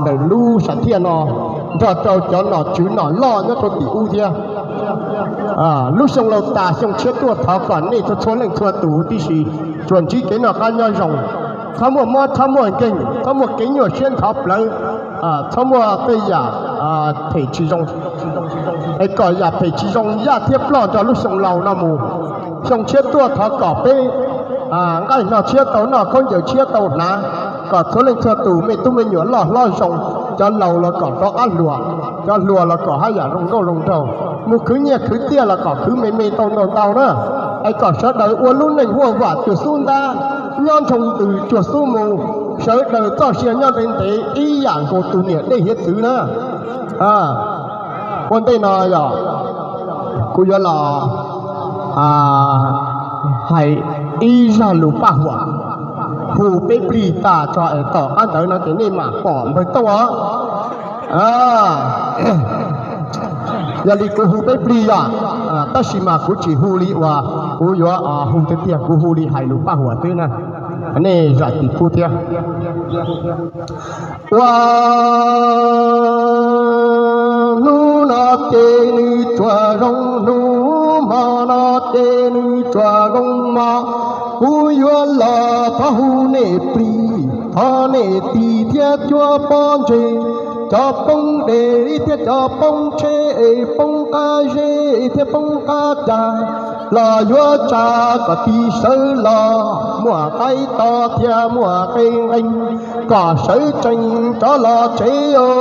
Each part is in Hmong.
ntawm lub sam thiaj no nrog rau cov nom tswv nom loj nyob rau tim ub thiab. Lub xyoo laus tas xyoo tshiab tuaj thov kom nej txhua txhua leej txhua tus tib si tsuas ntsib kev noj qab nyob zoo, txhob muaj mob txhob muaj nkeeg, txhob muaj kev nyuaj siab ntxhov plawv, txhob muaj tej yam phem tsis zoo, es kom yam phem tsis zoo yaj thiab ploj nrog lub xyoo laus no mus. Xyoo tshiab tuaj thov kom peb nqaij no tshiab tau noj khaub ncaws tshiab tau hnav, kom txhua leej txhua tus me tub me nyuam loj hlob zoo, cov laus los kom rov qab hluas, cov hluas los kom haj yam zoo nkauj zoo nraug, mus khwv nyiaj khwv txiaj los kom khwv me me tau ntau ntau na, es kom sawv daws ua lub neej huaj vam cuag xub ntab, nyob nroo ntws cuag xub mu, sawv daws txoj sia nyob ntev ntev ib yam nkaus tus niam dej hiav txwv na. Ua ntej no yog kuv yuav los hais ib zaj lus paj huam hu peb plig tas tso es tom qab ntawd no ces nej mam pom npawg Tooj os. Yog li kuv hu peb plig yog, tab sis mas kuv tsis hu li uas kuv yuav hu tiag tiag, kuv hu li hais lus paj huam xwb na, nej zam txim pub thiab. Ua hnub no ces nws tsuas zoo hnub, hmo no ces nws tsuas zoo hmo. Kuv yuav los thov hu nej plig, thov nej tis thiab cuab pob ntseg, cov poob dej thiab cov poob tsheb, poob qab zeb thiab poob qab cas, los yuav tsa kom tis sawv los, muaj qaib to thiab muaj qe nqeeg, kom sawv tsees rov los tsev os.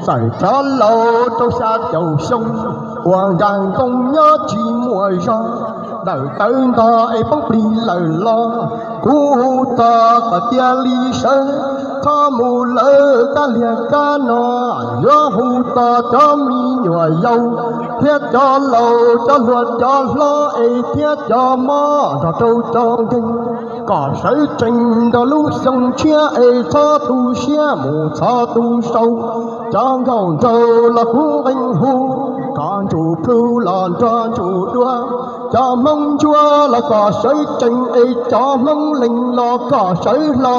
Txawm cov laus rau xya caum xyoo, uas nkag nkoos nyob tsis muaj zog, dawm tawv ntog es poob plig lawm los, kuv hu txog kom cia li sawv, txhob mus lawm kab liag kab no, yuav hu txog cov me nyuam yaus thiab cov laus cov hluas cov hlob es thiab cov mob nrog rau cov nkeeg, kom sawv tsees nrog lub xyoo tshiab es txhob tu siab mus txhov tu sau. Cov nkauj nraug los kuv nqee hu, cov ntsuj plhu los nrog ntsuj dua, cov Hmoob ntsuab los kom sawv tsees es cov Hmoob lees los kom sawv hlo.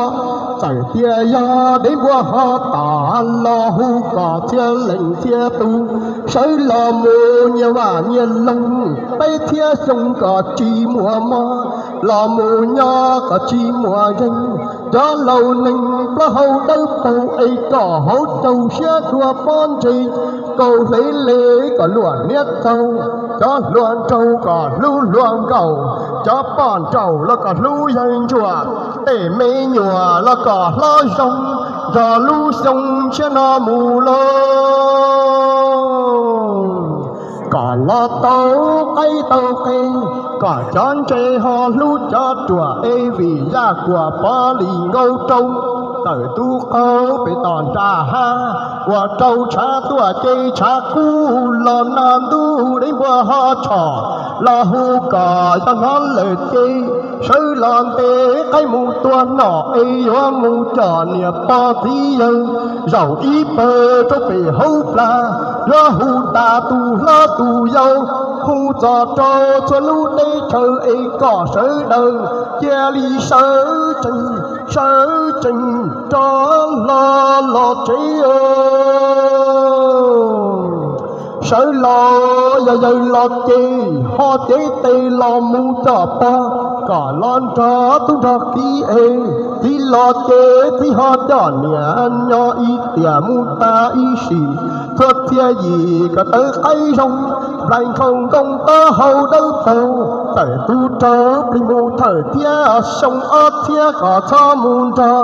Txawm tias yog dev npua ho tom los hu kom txhia leej txhia tus sawv los mus nyias vaj nyias loog, peb txhiab xyoo kom tsis muaj mob, los mus nyob kom tsis muaj nkeeg. Cov laus neeg plaub hau dawb paug es kom hauv caug siab dua pob ntseg, kaus hle le kom luam niab txaug. Cov hluas nraug kom hlub hluas nkauj, cov poj nraug los kom hlub yawg ntsuag, tej me nyuam los kom hlob zoo, nrog lub xyoo tshiab no mus lauj. Kom los tau qaib tau qe, kom cov ntse ho hlub cov ruam es vim yaj kuam pov li nkaus rau. Tawm tub qaug pem tom nram hav, uas rau tshav tuaj ces tshav kub los nag ntuj dev npua ho tshom, los hu kom yog hnov lawm ces sawv los ntes qaib mus tua nom es yuav mus coj niam pog txiv yawg zaum ib pawg rau pem hauv plag, yuav hu tas tus hlob tus yau, hu txog rau txhua lub teb chaws es kom sawv daws cia li sawv tsees, sawv tsees rov hlo los tsev. Sawv los yog yawg los ces ho cev tes los mus coj pog, kom los nrog tub nrog kiv es, txiv los ces txiv ho coj niam nyob ib tiam mus tas ib sim, txhua txhia yim kom tawv qaib zoo, nplaig nkhaus nkoos taub hau dawb paug, tawm tub rau plig mus thawm thiab xyoo ob txhiab kom txhob mus nrog